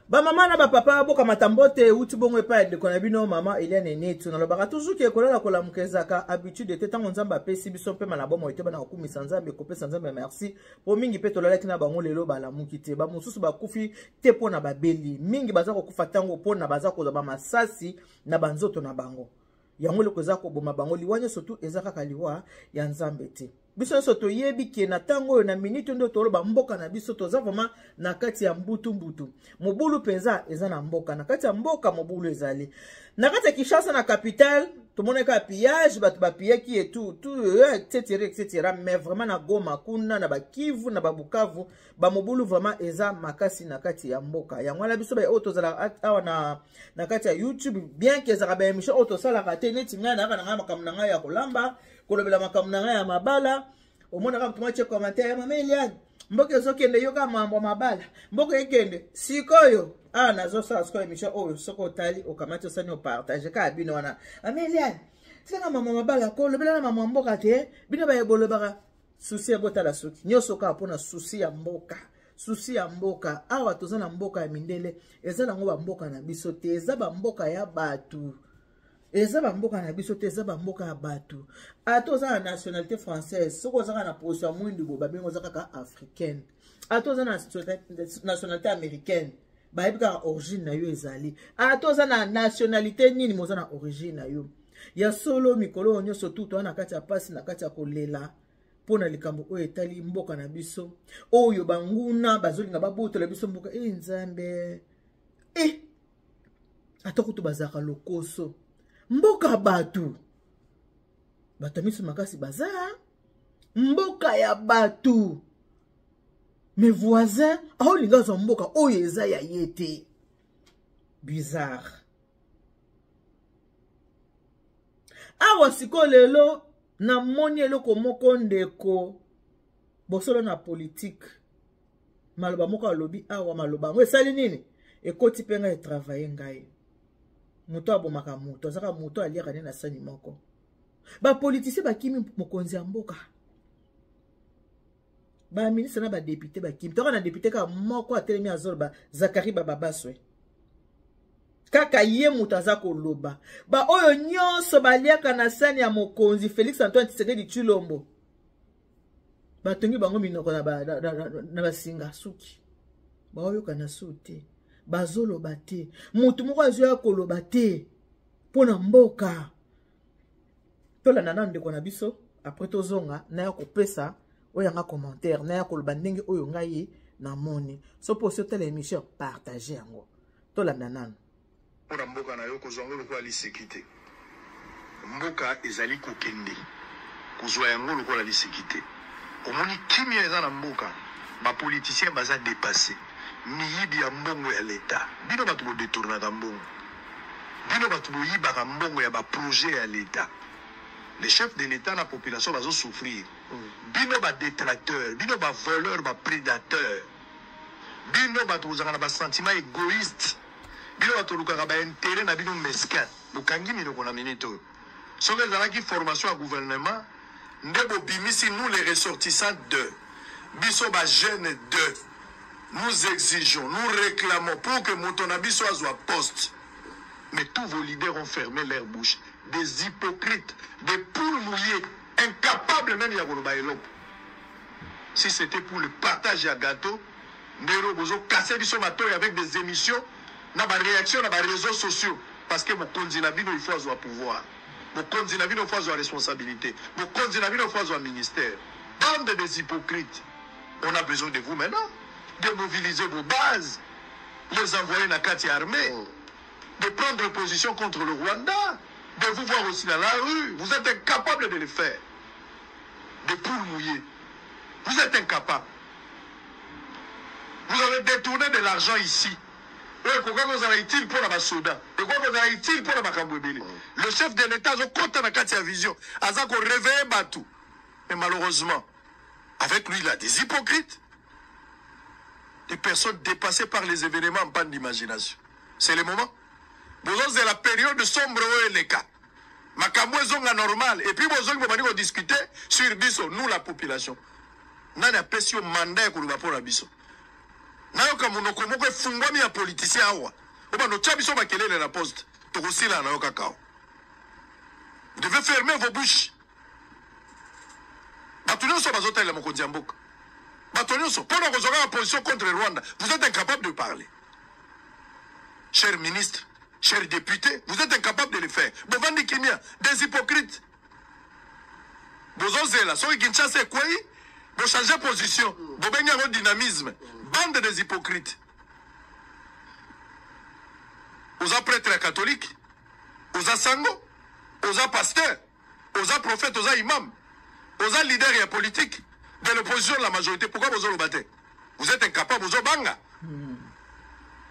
Bamama na bapapa, bokamata mbote euti bongo epai ya ndeko na bino mama Eliane Netu. Nalobaka toujours ke kolala kolamuka ezalaka habitude te. Ntango Nzambe apesi biso mpema na bomoi te, bana kokumisa Nzambe, kopesa Nzambe merci, mpo mingi mpe tolalaki na bango lelo balamuki te. Bamosusu bakufi te mpo na babeli, mingi baza kokufa ntango mpo na baza kozwa bamasasi na banzoto na bango. Yango eloko eza koboma bango. Liwa nyonso tu eza kaka liwa ya Nzambe te. Biso nyonso toyebi ke na ntango oyo, na minute nde toloba, mboka na biso toza vraiment na kati ya mbutu mbutu. Mobulu mpenza eza na mboka, na kati ya mboka mobulu ezali na kati ya Kinshasa, na capitale. Tomonaki kaka pillage, bato bapillaki et tout tout, etc etc. Mais vraiment na Goma kuna, na bakivu, na babukavu, bamobulu vraiment eza makasi na kati ya mboka. Yango wana biso oyo tozalaka awa na kati ya YouTube, bien ke ezalaka baémission oyo tosalaka te, neti ngai nayaka na ngai makambo na ngai ya kolamba, kolobela makambo na ngai ya mabala. Omonaka moto mwa tie commentaire: "Mama Eliane, mboka ezokende, yoka mambo ya mabala, mboka ekende." Sikoyo awa nazosala sikoyo émission oyo, soki otali, okamati, osani, opartage kaka bino wana: "Mama Eliane, tikaka mama mabala, kolobela na mama mboka te." Bino baye bolobaka souci ya botala soki nyonso kaka mpona souci ya mboka, souci ya mboka. Awa toza na mboka ya mindele, eza nango bamboka na biso te, eza bamboka ya bato. Eza bamboka na biso te, eza bamboka ya bato. Ata oza na nationalité française, soki ozaka na poso ya mwindu boye, babengi oza kaka africaine. Ata oza na nationalité américaine, bayebi kaka origine na yo ezali. Ata oza na nationalité nini, moza na origine na yo ya solo. Mikolo oyo nyonso tu toza na kati ya mpasi, na kati ya kolela mpo na likambo oyo etali mboka na biso, oyo banguna bazolinga babotola biso mboka. E Nzambe, e ata kutu bazalaka lokoso. Mboka bato, bato ya miso makasi baza mboka ya bato, mais voisin aolinga azwa mboka oyo eza ya ye te. Bizarre. Awa sikoyo lelo namoni eloko moko, ndeko bosolo na politike, maloba moko alobi awa. Maloba yango esali nini? Ekoti mpe ngai, etravaille ngai. Moto abomaka moto azaka moto aliaka nde na sani moko. Bapoliticien bakimi mokonzi ya mboka, baministre na badéputé bakimi. Toka na député kaka moko atelemi, azoloba, Zakari Bababaswe. Kaka ye moto aza koloba. Baoyo nyonso baliaka na sani ya mokonzi Félix Antoine Tshisekedi Tshilombo, batongi bango minoko na basinga suki, baoyoka na su te, bazoloba te. Motu moko azoya koloba te mpo na mboka. Tolanda nano ndeko na biso, après tozonga naya kopesa oyo yanga commentaire, naya koloba ndenge oyo ngai namoni. So mpo osi otala émission, partage yango. Tolanda nano. Mpona mboka na yo, kozwa yango lokola liseki te. Mboka ezali kokende, kozwa yango lokola liseki te. Omoni kimia eza na mboka, bapoliticien baza dépassé, miyibi ya mbongo ya leta. Bino bato bodetournaka mbongo, bino bato boyibaka mbongo ya baprojet ya leta. Le chef de l'état na population bazosouffrir. Bino badétracteur, bino bavoleur, baprédateur, bino bato bozalaka na basentiment égoïste, bino bato olukaka baintérêt na bino mesquin, bokangi minoko na minute oyo. Soki ezalaki formation ya gouvernement nde bobimisi, nous les ressortissants de biso bajeune de, nous exigeons, nous réclamons pour que moto na biso azwa poste. Mais tous vos leaders ont fermé leur bouche, des hypocrites, des poules mouillées, incapables même ya koloba eloko. Si c'était pour le partage ya gâteau, ndelo bozokase biso matoyi avec des émissions na baréaction na baréseaux sociaux, parce que mokonzi na bino, il faut azwa pouvoir, mokonzi na bino faut azwa responsabilité, mokonzi na bino faut azwa ministère. Bande des hypocrites, on a besoin de vous maintenant, de mobiliser vos bases, les envoyer na kati ya armée, de prendre position contre le Rwanda, de vous voir aussi dans la rue. Vous êtes incapable de le faire. Des poules mouillées, vous êtes incapable. Vous avez détourné de l'argent ici oyo ekoki kozala utile mpo na basoda, ekoki kozala utile mpo na makambo ebele. Le chef de l'état azokɔta na kati ya vision, aza koréveiller bato, mais malheureusement avec lui il a des hypocrites, des personnes dépassées par les événements, en panne d'imagination. C'est le moment bozozela période sombre oyo eleka, makambo ezonga normal, et puis bozongi, bobandi kodiscute sur biso, nous la population. Nani apesi yo mandat ya koloba mpo na biso? Nayoka monoko moko efungwami ya politicien awa. Obanda otya biso makelele na poste. Tokosila na yo kaka awa. Vous devez fermer vos bouches. Bato nyonso bazotalela mokonzi ya mboka. Bato nyonso mpo na kozwa kaka position contre Rwanda, vous êtes incapable de parler. Cher ministre, cher député, vous êtes incapable de le faire. Bovandi kimia, des hypocrites. Bozozela soki Kinshasa ekwei, bochange position, bobengi yango dynamisme. Bande des hypocrites. Oza prêtre ya catholique, oza sango, oza pasteur, oza prophète, oza imam, oza leader ya politique de l'opposition de la majorité. Pourquoi bozoloba te? Vous êtes incapable, bozobanga.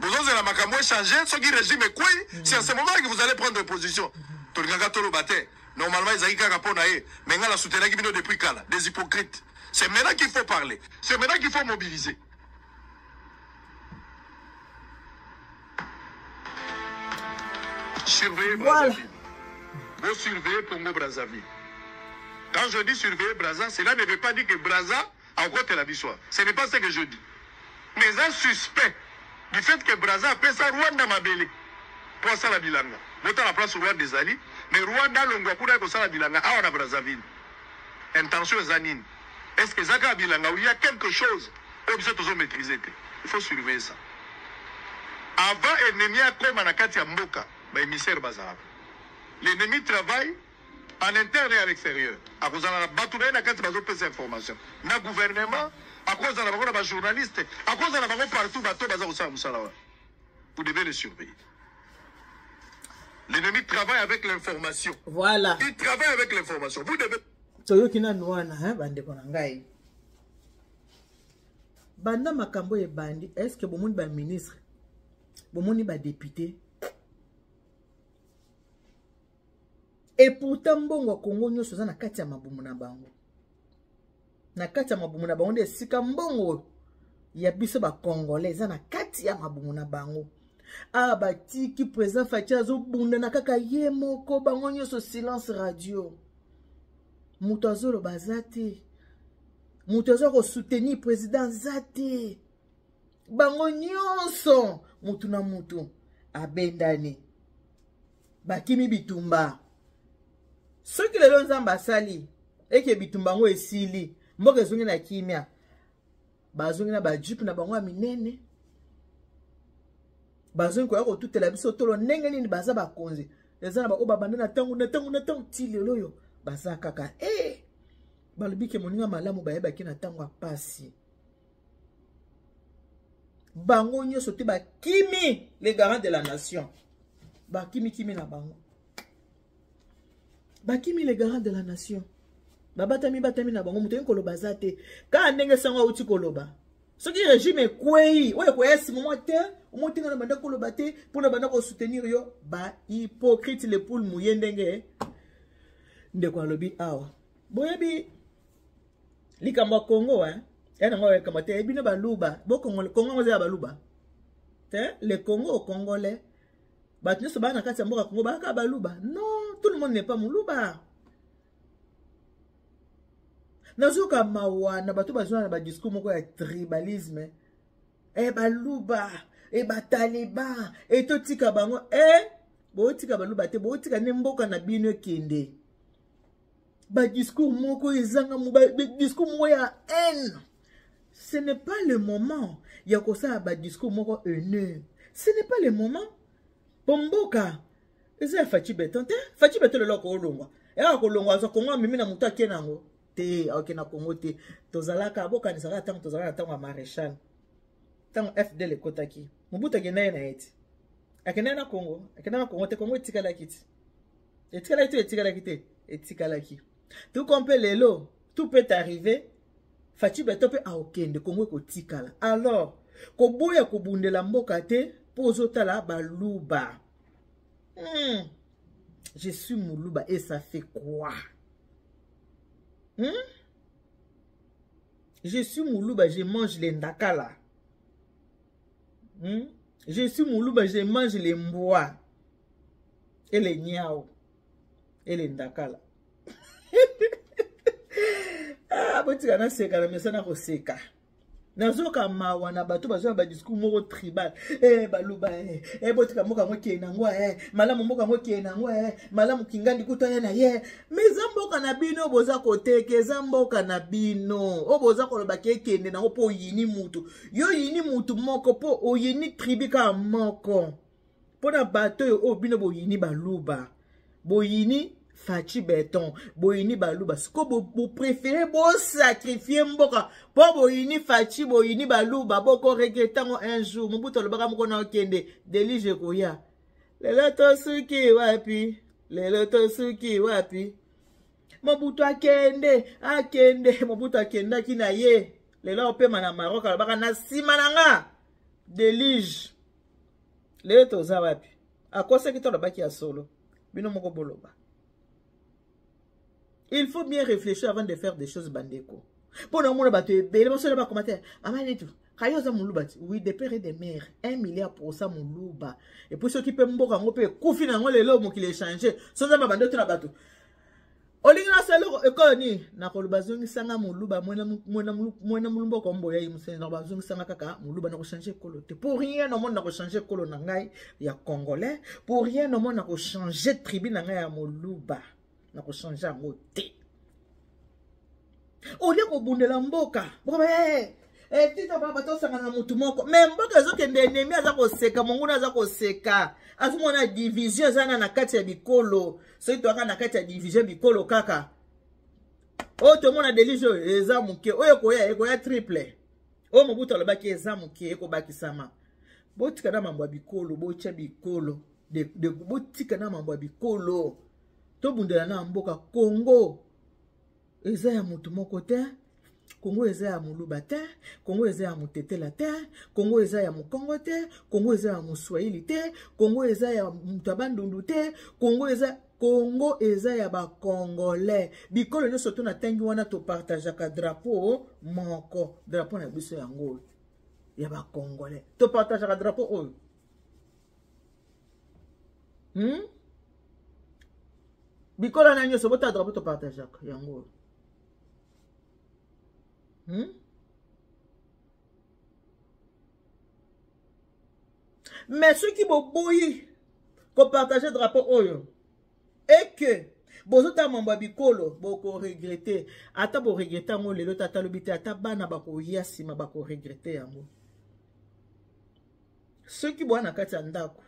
Bozozela makambo echanger soki régime ekwei, c'est à ce moment que vous allez prendre position. Tolingaka toloba te. Normalement ezalaki kaka mpo na ye, mais ngai nasoutenaki bino depuis kala, des hypocrites. C'est maintenant qu'il faut parler, c'est maintenant qu'il faut mobiliser. Surveillez Voilà. Brazzaville. Vous surveillez Congo Brazzaville. Quand je dis surveiller Brazza, cela ne veut pas dire que Brazza a encore la bissoir. Ce n'est pas ce que je dis. Mais un suspect du fait que Brazza appelle ça Rwanda Mabele. Pour ça la bilanga. Bota la place Rwanda ezali, mais Rwanda longwa kuna kosala bilanga awa na Brazzaville. Intention eza nini? Est-ce que ezaka bilanga ou il y a quelque chose oyo biso tozo maîtriser te? Il faut surveiller ça. Avant ennemi akoma na kati ya mboka, ba émissaires bazalaka. L'ennemi travaille en interne et à l'extérieur. Akozala na bato na ye na kati bazopesa information na gouvernement, akozala bango na ba journaliste, akozala bango partout, bato baza kosala mosala wana. Vous devez le surveiller. L'ennemi travaille avec l'information. Voilà. Il travaille avec l'information. Vous devez. Toyoki nanu wana, hein, bandeko na ngai. Banda makambo ebandi, est-ce que bomoni ba ministre, bomoni ba député? Et pourtant mbongo ya Congo nyonso eza na kati ya mabumu na bango. Na kati ya mabumu na bango nde esika mbongo ya biso ba Congolais eza na kati ya mabumu na bango. Ah, batiki président Fatshi azobunda na kaka ye moko, bango nyonso silence radio. Moto azoloba aza te. Moto aza kosoutenir président aza te. Bango nyonso mutu na mutu abendani. Bakimi bitumba. Soki lelo Nzambe asali eke bitumba yango esili, mboka ezongi na kimia, bazongi na ba jupe na bango ya minene, bazongi koya kotutela biso tolo ndenge nini baza bakonzi. Eza na baoyo babanda na ntango na ntango na ntango ti lelo oyo baza kaka. Balobi ke moninga malamu bayebaki na ntango ya pasi. Bango nyonso te bakimi les garants de la nation. Bakimi kimi na bango. Bakimi les garants de la nation. Babatami batami na bango, moto yengi koloba za te. Kaka ndenge sango auti koloba. Soki régime ekwei, oyo ekoya sima mwa te, omoni te nga na banda koloba te, mpo na banda kosoutenir yo, ba hypocrite le poule mouillé ndenge ndeko alobi awa. Boyebi likambo ya Congo, hein? Ya nango ya likambo te, bino baluba, bo Congo, Congo yango eza ya baluba. Te, le Congo au Congolais. Bato nyonso baa na kati ya mboka Congo baka baluba. Non, tout le monde n'est pas moluba. Nazoka mawa na bato bazwa na ba discours moko ya tribalisme. Baluba, ba taliban, totika bango, botika baluba te, botika nde mboka na bino ekende. Ba discours moko ezanga mo, ba discours moko ya haine. Ce n'est pas le moment ya kosala ba discours moko haineux. Ce n'est pas le moment. Po mboka eza ya Fatshi Beton te. Fatshi Beton lelo akolongwa. Eka kolongwa aza Congo amemi na moto ake nango. Te, aoke na Congo te. Tozalaka, bokanisaka ntango tozalaka na ntango ya Maréchal. Ntango FDL ekotaki. Mobutu akenda ye na ye ti. Akenda ye na Congo. Akenda na Congo te, Congo etikalaki ti. Etikalaki te, etikalaki te. Etikalaki. Tout comme pe lelo, tout peut arriver. Fatshi Beton pe aokende, Congo ekotikala. Alors, koboya kobundela mboka te po ozotala baluba. Je suis muluba et ça fait quoi? Je suis muluba, je mange les ndakala. Je suis muluba, je mange les mbois et les niao et les ndakala. Ah, botika na seka na mesana koseka. Nazoka mawa na bato bazo na ba discours moko tribal. Eh baluba eh, eh botika mboka yango ekende nango eh, malamu mboka yango ekende nango eh, malamu kingandi kutu aya na ye. Mais eza mboka na bino boza koteka, eza mboka na bino. Oyo boza koloba ke ekende nango mpo oyini mutu. Yo oyini mutu moko mpo oyini tribu kaka moko. Mpo na bato oyo oyo bino boyini baluba. Boyini Fatshi Beton, boyini baluba. Siko bo préféré bo sacrifier mboka po boyini Fatshi, boyini baluba, boko regretter ngo un jour. Mobutu alobaka moko na okende, deluge ekoya. Lelo tosuki wapi? Lelo tosuki wapi? Mobutu akende, akende, Mobutu akendaki na ye. Lelo opema na Maroc alobaka na nsima na nga. Deluge. Lelo toza wapi? Akosaki to alobaki ya solo. Bino moko boloba. Il faut bien réfléchir avant de faire des choses bandeko. Mpo na omona bato ebele basala ba commentaire. Mama Netu, kayo oza moluba ti. Oui, de père et de mère, 1 milliard pour ça moluba. Et puis soki pe mboka yango pe ekufi na yango lelo mokili échanger. So nzambe abandi otuna bato. Olingi nasala eloko ekolo nini? Nakoloba zongisanga moluba mwena mulumba okomboya ye mosene. Nakoloba zongisanga kaka moluba, nakochange ekolo te. Pour rien au monde nakochange ekolo na ngai ya congolais. Pour rien au monde nakochange tribu na ngai ya moluba. Nakochange yango te. Olie kobundela mboka. Bokoba eh eh tita baba tosangana na mutu moko. Mais mboka ezokende ennemi aza koseka, monguna aza koseka. Azomona division eza na kati ya bikolo. Soki toyaka na kati ya division bikolo kaka. Oyo tomona deluge oyo eza moke, oyo ekoya ekoya triple. Oyo Mobutu alobaki eza moke ekobakisama. Botika na mambo ya bikolo, botya bikolo. Botika na mambo ya bikolo. Tobundela na mboka Congo. Eza ya mutu moko te. Congo eza ya moluba te, Congo eza ya mutetela te, Congo eza ya mukongo te, Congo eza ya muswahili te, Congo eza ya mutu ya bandundu te, Congo eza Congo eza ya ba Congolais. Bikolo nyonso to na tangi wana to partageaka drapeau moko, drapeau na biso yango ya ba Congolais. To partageaka drapeau oyo. Bikolo na nyonso bota drapeau to partageaka yango oyo. Mais soki boboyi kopartage drapeau oyo et que bozotala mambo ya bikolo, bokoregrete. Ata boregrete yango lelo, tata lobi te, ata bana bakoya nsima bakoregrete yango. Soki boya na kati ya ndako,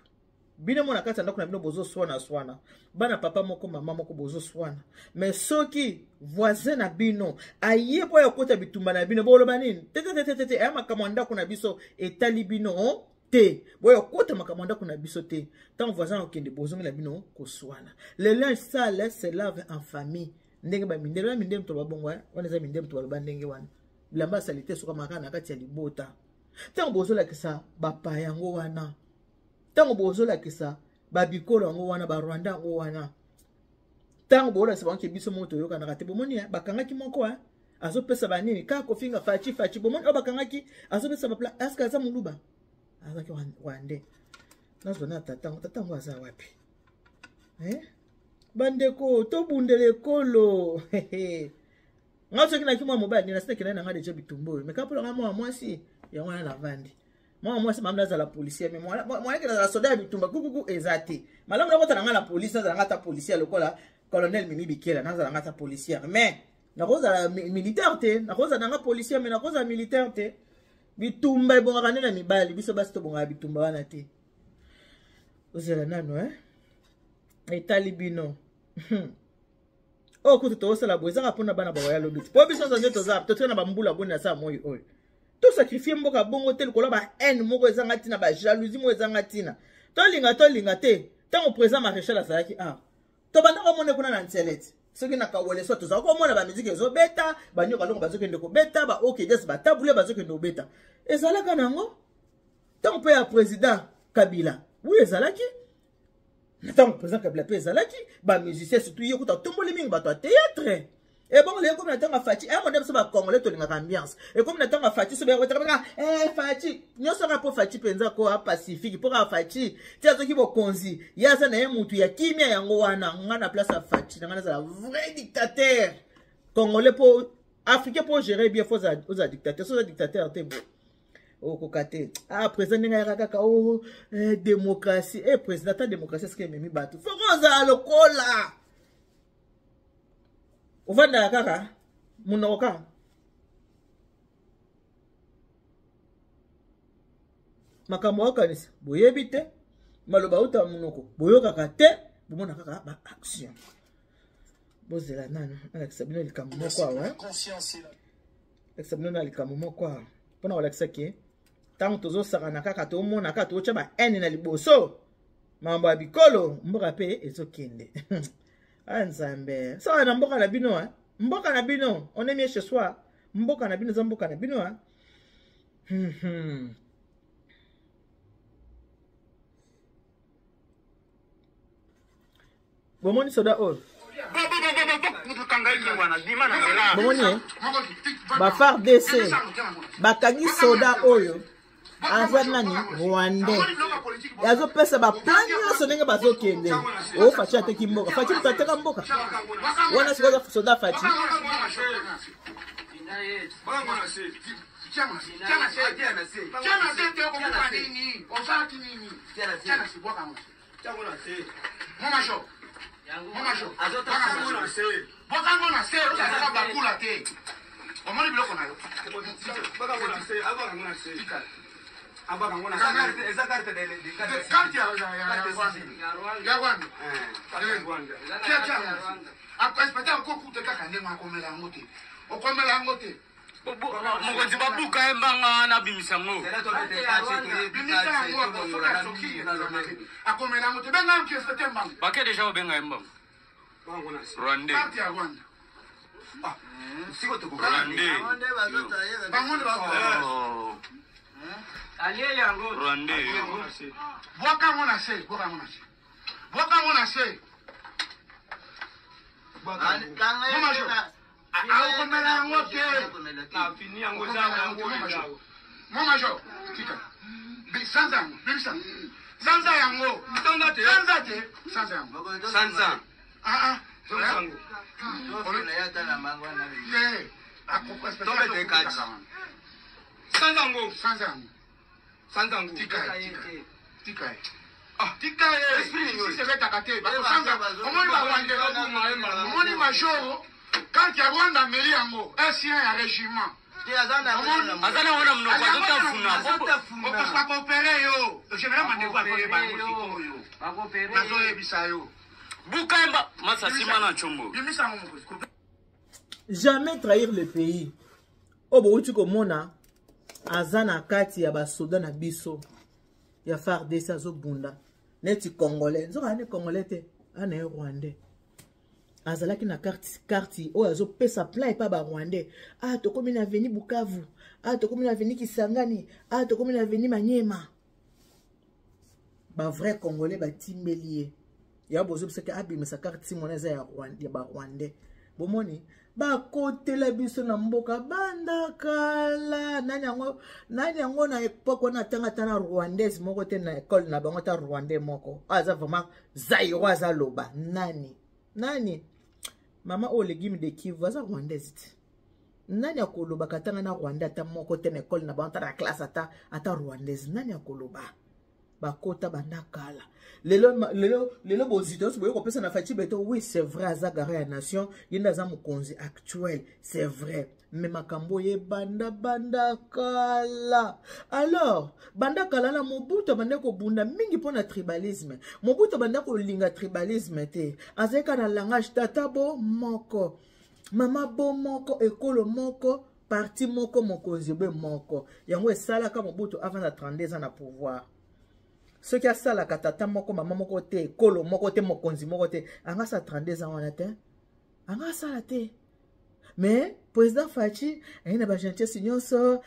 bino mo na kati ya ndako na bino bozoswana swana, bana papa moko mama moko bozoswana, mais soki voisin na bino aye po ya kota bitumba na bino, boloba nini? Te te te te te, aya makambo ya ndako na biso etali bino te, boya kota makambo ya ndako na biso te. Ntango voisin akokende, bozongela bino koswana. Le linge sale se lave en famille. Ndenge ba mindele wana, mindele moto babongo wana eza mindele moto baloba ndenge wana, bilamba ya salite esokamaka na kati ya libota. Ntango bozolakisa bapaya yango wana, ntango bozolakisa babikolo yango wana, barwanda yango wana, ntango bozolakisa bango ke biso moko toyokanaka te, bomoni bakangaki moko azopesa banini kaka kofinga faci faci, bomoni oyo bakangaki azopesa bapla, aske aza moluba, azalaki rwandais. Nazwa na tatango, tatango aza wapi? Bandeko tobundela ekolo. Nga soki naki mwa mobali nasi nakenda na nga deja bitumba oyo, meka mpo nga mwa mwasi yango wana navandi. Mwa mwasi malamu nazala policier, mais mwana ke nazala soda ya bitumba kukuku eza te. Malamu nakota na nga na police, nazala nga ata policier lokola colonel Mimi Bikela, nazala nga ata policier, mais nakozala militaire te, nakozala nanga policier mais nakozala militaire te. Bitumba ebongaka nde na mibali, biso basi tobongaka bitumba wana te. Ozela nano etali bino. Oyo kutu tozosala boye ezaka mpona bana bakoya lobi te, po biso nyonso nde toza totika na bambula boni na sa moi oyo tosakrifie mboka bongo te likolo ba haine moko ezanga ntina, ba jalousie moko ezanga ntina. Tolinga tolinga te, ntango président maréchal azalaki awa, tobanda komona kuna na nselete, soki na kawele so tozala komona bamiziki ezobeta, banyoka longo bazokende kobeta, ba okedes batabule bazokende kobeta, ezalaka nango. Ntango mpe ya président Kabila, wi ezalaki na ntango président Kabila mpe ezalaki bamusicien, surtout ye kuta atomboli mingi bato ya théâtre. Ebongo lelo ekomi na ntango ya Fatshi, yango nde biso bacongolais tolingaka ambiance. Ekomi na ntango ya Fatshi, so beyakotaka Fatshi nyonso kaka mpo Fatshi mpenza ko apacifique, mpo kaka Fatshi ti azoki bokonzi, ye aza na ye mutu ya kimia. Yango wana nga na place ya Fatshi na nga nazala vrai dictateur congolais mpo Africain mpo gérer bien, faut ozala dictateur. So oza dictateur te, okoka te. Ah, président ndenge ayaka kaka o oh, eh, démocratie. Eh, président, ata démocratie eske ememi bato, foko ozala lokola ovandaka kaka monoko kaka. Makambo aokanisa boyebi te, maloba auta monoko boyokaka te, bomona kaka baaction. Bozela nano nalakisa bino likambo moko awa, lakisa bino na likambo moko awa mpona kolakisa ke ntango tozosakana kaka, tomona kaka totya ba haine na liboso, makambo ya bikolo, mboka mpe ezokende. A Nzambe, saka na mboka na bino, mboka na bino, on est mieux chez soi. Mboka na bino eza mboka na bino. Bomoni soda oyo, bomoni ba FARDC bakangi soda oyo aza nani, rwandais, azopesa baplan nyonso ndenge bazokende. O Fatshi ateki mboka, Fatshi moto ateka mboka wana. Sikoyo soda Fatshi. Bokango na se, ozalaka bakula te, omoni biloko na yo. Carte ya Rwanda, inspecteur, okokuta kaka ndenge akomela yango te, okomela yango te. Mokonzi, babuka ye mbanga wana, abimisa yango. Bimisa yango, soki asoki akomela yango te. Benga yango, inspecteur Mbanga. Bake deja kobenga ye mbanga rwandais. Carte ya Rwanda. Rwandais. Bango nde. Rwandais. Bwaka yango na se, bwaka yango na se, bwaka yango na se. Akomela yango te mon major, tika sanza yango, bimisa sanza yango, sanza te, sanza yango. Sanza. Ah ah, te. Sanza yango. Sanza yango. Sanza yango. Tika ye, tika ye, tika ye. Sisi ebetaka te, bakosanza. Omoni barwandais, omoni major, carte ya Rwanda, ameli yango, ancien ya régiment. Aza na wana monoko, azotafuna. Bakopere yo, général Mandevo akoyeba yango sikoyo, nazoyebisa yo. Buka ye mba masa nsima na ncombo. Bimisa yango, mokonzi. Jamais trahir le pays. Oyo bouti komona, aza na kati ya basoda na biso ya FARDC, azobunda neti congolais, nzoka ane congolais te, ana ye rwandais. Azalaki na carte oyo azopesa plan epa barwandais. Ah, tokomi na avenue Bukavu, ah, tokomi na avenue Kisangani, ah, tokomi na avenue Manyema. Bavrai congolais batimbeli ye ya bozobisaki abimisa carte sim wana, eza ya barwandais. Bomoni, bakotela biso na mboka banda kala. Nani yango, nani yango? Na époque wana atanga ata na rwandaise moko te na ekole na bango, ata rwandais moko aza vraiment zairo aza loba nani, nani mama oyo légume de Kivu aza rwandaise te. Nani akolobaka atanga na rwandais ata moko te na ekole na bango, ata na classe, ata rwandaise? Nani akoloba? Bakota banda kala. Lelo, lelo, lelo bozito nyonso boye kopesa na Fatshi Béton. Oui, c'est vrai, aza garant ya nation, ye nde aza mokonzi actuel, c'est vrai, mais makambo oyo ebanda banda kala. Alors banda kala na Mobutu, abanda kobunda mingi mpo na tribalisme. Mobutu abanda kolinga tribalisme te, azalaki kaka na langage tata bo moko, mama bo moko, ekolo moko, parti moko, mokonzi be moko. Yango esalaka Mobutu avant na 32 ans na pouvoir. Soki asalaka tata moko, mama moko te, ekolo moko te, mokonzi moko te, anga asala 32 ans wana te, anga asala te. Mais président Fatshi aye na bagentillesse nyonso,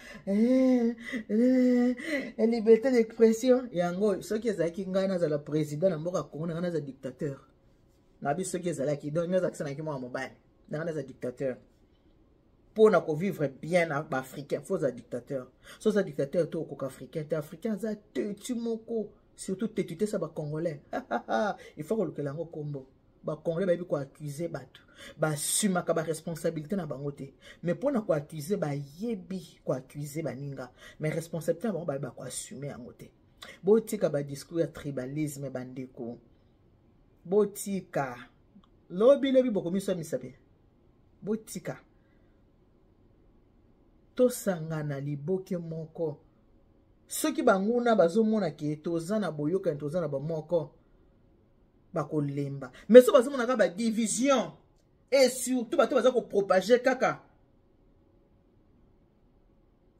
liberté d'expression. Yango soki ezalaki ngai nazala président na mboka Kongo, na ngai naza dictateur na biso. Soki ezalaki donc nazalakisa naki mwana mobali na ngai, naza dictateur. Mpo na kovivre bien na baafricain, faut oza dictateur. So oza dictateur to okoka africain te. Africain aza têtu moko, surtout têtu te sa bacongolais. Il faut kolukela yango nkombo. Bacongolais bayebi koaccuse bato, basumaka baresponsabilité na bango te. Mais mpo na koaccuse, bayebi koaccuse baninga, mais responsabilité na bango bayeba koassume yango te. Botika badiscours ya tribalisme, bandeko, botika. Lobi lobi bokomiswamisa mpe botika. Tosangana liboke moko. Soki banguna bazomona ke toza na boyokani, toza na bamoko, bakolemba. Mais so bazomona kaka badivision, et surtout bato baza kopropage kaka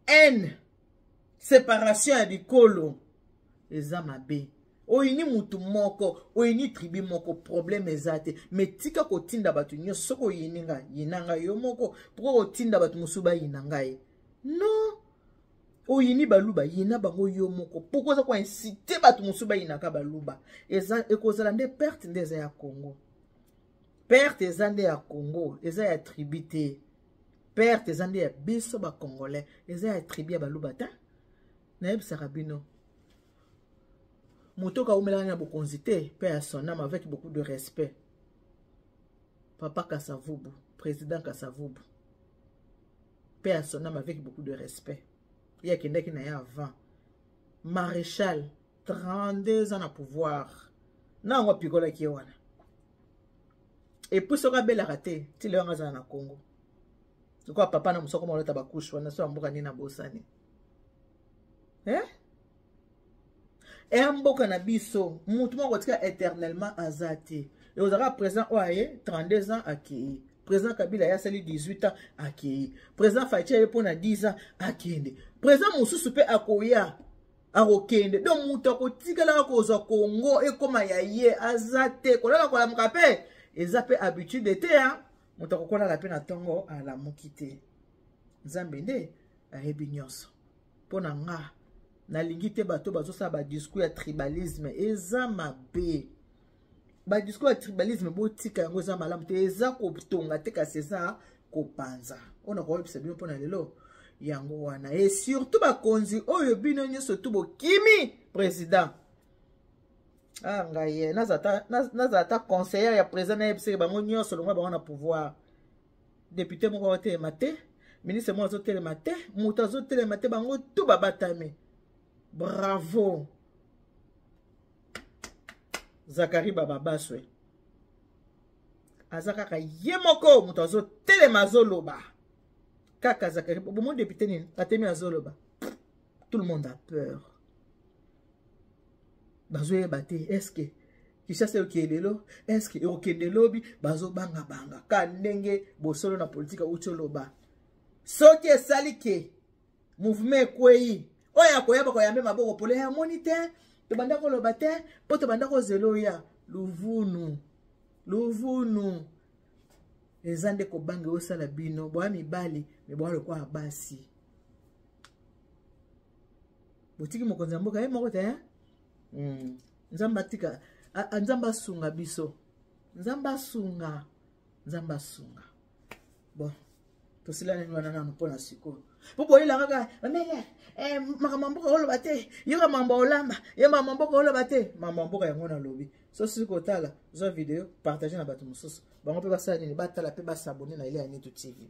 haine, séparation ya bikolo, eza mabe. Oyini mutu moko, oyini tribu moko, problème eza te, mais tika kotinda bato nyonso. Soki oyini ngai, yina ngai yo moko. Pourquoi kotinda bato mosusu bayina ngai? Non, oyini Baluba, yina bango yo moko. Pourquoi oza koincite bato mosusu bayinaka Baluba? Eza ekozala nde perte, nde eza ya Congo. Perte eza nde ya Congo, eza ya tribu te. Perte eza nde ya biso Bacongolais, eza ya tribu ya Baluba te. Nayebisaka bino, moto kaumelaka na bokonzi te mpe ya son âme, avec beaucoup de respect, papa Kasavubu, président Kasavubu, mpe ya son âme, avec beaucoup de respect, ye akendaki na ye avant. Maréchal, 32 ans na pouvoir na yango, apikolaki ye wana. Et puis soki abelaka te, ti lelo yango azala na Congo lokola papa na mosoko molota bakushe wana. So ya mboka nini nabosani, eh? Eya mboka na biso, mutu moko kotika éternellement aza te. Ekozalaka président oyo aye 32 ans, akei. Président Kabila ye asali 18 ans, akei. Président Fatshi aye mpona 10 ans, akende. Président mosusu mpe akoya, akokende. Donc moto akotikalaka kozwa Kongo ekóma ya ye aza te. Kolala kolamuka mpe eza mpe habitude te ya moto akokolala mpe na ntongo alamuki te. Nzambe nde ayebi nyonso. Mpo na nga, nalingi te bato bazosala badiscours ya tribalisme. Eza mabe, badiscours ya tribalisme, botika yango, eza malamu te, eza kotonga te, kasi eza kopanza. Oyo nakoyebisa bino mpona lelo yango wana. Et surtout bakonzi oyo bino nyonso tu bokimi président. Ah, ngai ye nazala ata conseillère ya président, nayebisaki bango nyonso, longwa bango na pouvoir. Député moko azotelema te, ministre moko azotelema te, moto azotelema te, bango tu babatami. Bravo Zakari Bababaswe, aza kaka ye moko moto azotelema, azoloba kaka. Zakari bomo député nini atemi, azoloba, tout le monde a peur. Bazoyeba te, est-ce Kinshasa ekokende lelo, est-ce ekokende lobi? Bazobangabanga ka ndenge bosolo na politike auti oloba. Soki esali ke mouvement ekwei, oyo akoya bakoyambe maboko pole. Amoni te, tobanda koloba te mpo tobanda kozela oya luvunu. Luvunu eza nde kobanga osala bino boya mibali me boya lokola basi. Botiki mokonzi ya mboka ye moko te. Nzambe atika, Nzambe asunga biso, Nzambe asunga, Nzambe asunga. Bon, tosila nini wana nanu mpona sikoyo, mpo boyela kaka mamele eh, makambo ya mboka oloba te. Yoka mambo olamba ye, makambo ya mboka oloba te, makambo ya mboka yango nalobi. So sisi kotala, zwa video, partage na bato mosusu, bango mpe basala nini, batala mpe basabone na Elia Neto TV.